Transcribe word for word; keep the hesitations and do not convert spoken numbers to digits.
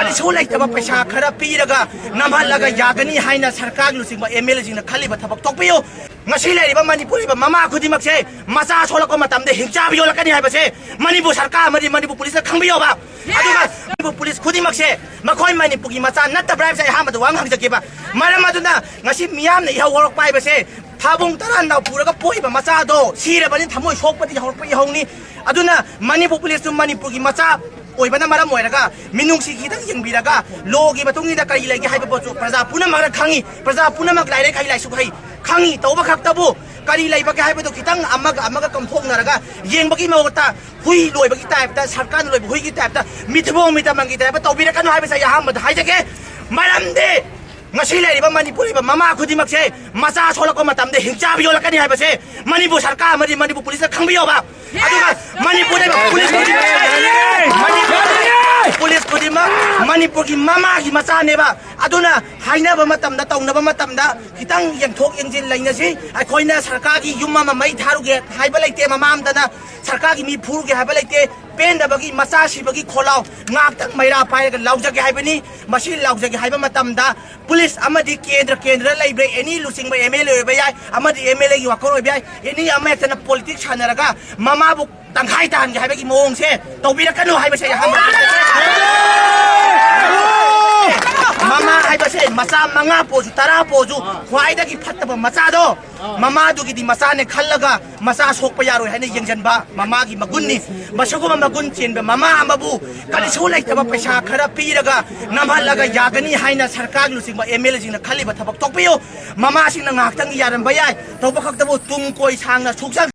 ꯀꯩꯁꯨ ꯂꯩꯇꯕ ꯄꯩꯁꯥ ꯈꯔ ꯄꯤꯔꯒ ꯅꯝꯍꯜꯂꯒ ꯌꯥꯒꯅꯤ ꯍꯥꯏꯅ ꯁꯔꯀꯥꯔꯒꯤ ꯂꯨꯆꯤꯡꯕ ꯑꯦꯝ ꯑꯦꯜ ꯑꯦꯁꯤꯡꯅ ꯈꯜꯂꯤꯕ ꯊꯕꯛ ꯇꯣꯛꯄꯤꯌꯨ꯫ ꯉꯁꯤ ꯂꯩꯔꯤꯕ ꯃꯅꯤꯄꯨꯔ ꯂꯩꯕ ꯃꯃꯥ ꯈꯨꯗꯤꯡꯃꯛꯁꯦ ꯃꯆꯥ ꯁꯣꯛꯂꯛꯄ ꯃꯇꯝꯗ ꯍꯤꯡꯆꯥꯕ ꯌꯣꯜꯂꯛꯀꯅꯤ ꯍꯥꯏꯕꯁꯦ ꯃꯅꯤꯄꯨꯔ ꯁꯔꯀꯥꯔ ꯑꯃꯗꯤ ꯃꯅꯤꯄꯨꯔ ꯄꯨꯂꯤꯁꯅ ꯈꯪꯕꯤꯌꯣꯕ꯫ ꯑꯗꯨꯒ ꯃꯅꯤꯄꯨꯔ ꯄꯨꯂꯤꯁ ꯈꯨꯗꯤꯡꯃꯛꯁꯦ ꯃꯈꯣꯏ ꯃꯅꯤꯄꯨꯔꯒꯤ ꯃꯆꯥ ꯅꯠꯇꯕ꯭ꯔꯥ ꯍꯥꯏꯕꯁꯦ ꯑꯩ ꯑꯍꯥꯟꯕꯗ ꯋꯥꯍꯪ ꯍꯪꯖꯒꯦꯕ꯫ ꯃꯔꯝ ꯑꯗꯨꯅ ꯉꯁꯤ ꯃꯤꯌꯥꯝꯅ ꯏꯍꯧ ꯍꯧꯔꯛꯄ ꯍꯥꯏꯕꯁꯦ ꯊꯥꯕꯨꯡ ꯇꯔꯥ ꯅꯥꯎ ꯄꯨꯔꯒ ꯄꯣꯛꯏꯕ ꯃꯆꯥꯗꯣ ꯁꯤꯔꯕꯅꯤ, ꯊꯃꯣꯏ ꯁꯣꯛꯄꯗꯒꯤ ꯍꯧꯔꯛꯄ ꯏꯍꯧꯅꯤ꯫ ꯑꯗꯨꯅ ꯃꯅꯤꯄꯨꯔ ꯄꯨꯂꯤꯁꯁꯨ ꯃꯅꯤꯄꯨꯔꯒꯤ ꯃꯆꯥ ꯑꯣꯏꯕꯅ ꯃꯔꯝ ꯑꯣꯏꯔꯒ ꯃꯤꯅꯨꯡꯁꯤ ꯈꯤꯇꯪ ꯌꯦꯡꯕꯤꯔꯒ ꯂꯣꯒꯤ ꯃꯇꯨꯡ ꯏꯟꯅ ꯀꯔꯤ ꯂꯩꯒꯦ ꯍꯥꯏꯕ ꯄꯣꯠꯁꯨ ꯄ꯭ꯔꯖꯥ ꯄꯨꯝꯅꯃꯛꯅ ꯈꯪꯉꯤ꯫ ꯄ꯭ꯔꯖꯥ ꯄꯨꯝꯅꯃꯛ ꯂꯥꯏꯔꯤꯛ ꯍꯩ ꯂꯥꯏꯁꯨ ꯍꯩ, ꯈꯪꯉꯤ꯫ ꯇꯧꯕ ꯈꯛꯇꯕꯨ ꯀꯔꯤ ꯂꯩꯕꯒꯦ ꯍꯥꯏꯕꯗꯨ ꯈꯤꯇꯪ ꯑꯃꯒ ꯑꯃꯒ ꯀꯝꯊꯣꯛꯅꯔꯒ ꯌꯦꯡꯕꯒꯤ ꯃꯍꯨꯠꯇ ꯍꯨꯏ ꯂꯣꯏꯕꯒꯤ ꯇꯥꯏꯞꯇ, ꯁꯔꯀꯥꯔꯅ ꯂꯣꯏꯕ ꯍꯨꯏꯒꯤ ꯇꯥꯏꯞꯇ, ꯃꯤꯊꯤꯕꯣꯡ ꯃꯤꯇꯃꯪꯒꯤ ꯇꯥꯏꯞꯇ ꯇꯧꯕꯤꯔꯛꯀꯅꯨ ꯍꯥꯏꯕꯁꯦ ꯑꯩ ꯑꯍꯥꯟꯕꯗ ꯍꯥꯏꯖꯒꯦ꯫ ꯃꯔꯝꯗꯤ ꯉꯁꯤ ꯂꯩꯔꯤꯕ ꯃꯅꯤꯄꯨꯔ ꯂꯩꯕ ꯃꯃꯥ ꯈꯨꯗꯤꯡꯃꯛꯁꯦ ꯃꯆꯥ ꯁꯣꯛꯂꯛꯄ ꯃꯇꯝꯗ ꯍꯤꯡꯆꯥꯕ ꯌꯣꯜꯂꯛꯀꯅꯤ ꯍꯥꯏꯕꯁꯦ ꯃꯅꯤꯄꯨꯔ ꯁꯔꯀꯥꯔ ꯑꯃꯗꯤ ꯃꯅꯤꯄꯨꯔ ꯄꯨꯂꯤꯁꯅ ꯈꯪꯕꯤꯌꯣꯕ꯫ ꯑꯗꯨꯒ ꯃꯅꯤꯄꯨꯔ ꯂꯩꯕ ꯄꯨꯂꯤꯁ ꯈꯨꯗꯤꯡꯃꯛ, ꯃꯅꯤꯄꯨꯔ ꯄꯨꯂꯤꯁ ꯈꯨꯗꯤꯡꯃꯛ ꯃꯅꯤꯄꯨꯔꯒꯤ ꯃꯃꯥꯒꯤ ꯃꯆꯥꯅꯦꯕ꯫ ꯑꯗꯨꯅ ꯍꯥꯏꯅꯕ ꯃꯇꯝꯗ, ꯇꯧꯅꯕ ꯃꯇꯝꯗ ꯈꯤꯇꯪ ꯌꯦꯡꯊꯣꯛ ꯌꯦꯡꯁꯤꯟ ꯂꯩꯅꯁꯤ꯫ ꯑꯩꯈꯣꯏꯅ ꯁꯔꯀꯥꯔꯒꯤ ꯌꯨꯝ ꯑꯃ ꯃꯩ ꯊꯥꯔꯨꯒꯦ ꯍꯥꯏꯕ ꯂꯩꯇꯦ꯫ ꯃꯃꯥ ꯑꯃꯗꯅ ꯁꯔꯀꯥꯔꯒꯤ ꯃꯤ ꯐꯨꯔꯨꯒꯦ ꯍꯥꯏꯕ ꯂꯩꯇꯦ꯫ ꯄꯦꯟꯗꯕꯒꯤ ꯃꯆꯥ ꯁꯤꯕꯒꯤ ꯈꯣꯜꯂꯥꯎ ꯉꯥꯛꯇꯪ ꯃꯩꯔꯥ ꯄꯥꯏꯔꯒ ꯂꯥꯎꯖꯒꯦ ꯍꯥꯏꯕꯅꯤ꯫ ꯃꯁꯤ ꯂꯥꯎꯖꯒꯦ ꯍꯥꯏꯕ ꯃꯇꯝꯗ ꯄꯨꯂꯤꯁ ꯑꯃꯗꯤ ꯀꯦꯟꯗ꯭ꯔ, ꯀꯦꯟꯗ꯭ꯔꯗ ꯂꯩꯕ ꯑꯦꯅꯤ ꯂꯨꯆꯤꯡꯕ ꯑꯦꯝ ꯑꯦꯜ ꯑꯦ ꯑꯣꯏꯕ ꯌꯥꯏ, ꯑꯃꯗꯤ ꯑꯦꯝ ꯑꯦꯜ ꯑꯦꯒꯤ ꯋꯥꯀꯔ ꯑꯣꯏꯕ ꯌꯥꯏ, ꯑꯦꯅꯤ ꯑꯃ ꯍꯦꯛꯇꯅ ꯄꯣꯂꯤꯇꯤꯛꯁ ꯁꯥꯟꯅꯔꯒ ꯃꯃꯥꯕꯨ ꯇꯪꯈꯥꯏ ꯇꯥꯍꯟꯒꯦ ꯍꯥꯏꯕꯒꯤ ꯃꯑꯣꯡꯁꯦ ꯇꯧꯕꯤꯔꯛꯀꯅꯨ ꯍꯥꯏꯕꯁꯦ ꯑꯩ ꯑꯍꯥꯟꯕ ꯃꯃꯥ ꯍꯥꯏꯕꯁꯦ ꯃꯆꯥ ꯃꯉꯥ ꯄꯣꯁꯨ, ꯇꯔꯥ ꯄꯣꯁꯨ, ꯈ꯭ꯋꯥꯏꯗꯒꯤ ꯐꯠꯇꯕ ꯃꯆꯥꯗꯣ ꯃꯃꯥꯗꯨꯒꯤꯗꯤ ꯃꯆꯥꯅꯦ ꯈꯜꯂꯒ ꯃꯆꯥ ꯁꯣꯛꯄ ꯌꯥꯔꯣꯏ ꯍꯥꯏꯅ ꯌꯦꯡꯁꯤꯟꯕ ꯃꯃꯥꯒꯤ ꯃꯒꯨꯟꯅꯤ꯫ ꯃꯁꯤꯒꯨꯝꯕ ꯃꯒꯨꯟ ꯆꯦꯟꯕ ꯃꯃꯥ ꯑꯃꯕꯨ ꯀꯔꯤꯁꯨ ꯂꯩꯇꯕ ꯄꯩꯁꯥ ꯈꯔ ꯄꯤꯔꯒ ꯅꯝꯍꯜꯂꯒ ꯌꯥꯒꯅꯤ ꯍꯥꯏꯅ ꯁꯔꯀꯥꯔꯒꯤ ꯂꯨꯆꯤꯡꯕ ꯑꯦꯝ ꯑꯦꯜ ꯑꯦꯁꯤꯡꯅ ꯈꯜꯂꯤꯕ ꯊꯕꯛ ꯇꯣꯛꯄꯤꯌꯨ꯫ ꯃꯃꯥꯁꯤꯡꯅ ꯉꯥꯏꯍꯥꯛꯇꯪꯒꯤ ꯌꯥꯔꯝꯕ ꯌꯥꯏ, ꯇꯧꯕ ꯈꯛꯇꯕꯨ ꯇꯨꯡ ꯀꯣꯏ ꯁꯥꯡꯅ ꯁꯨꯛꯆꯟ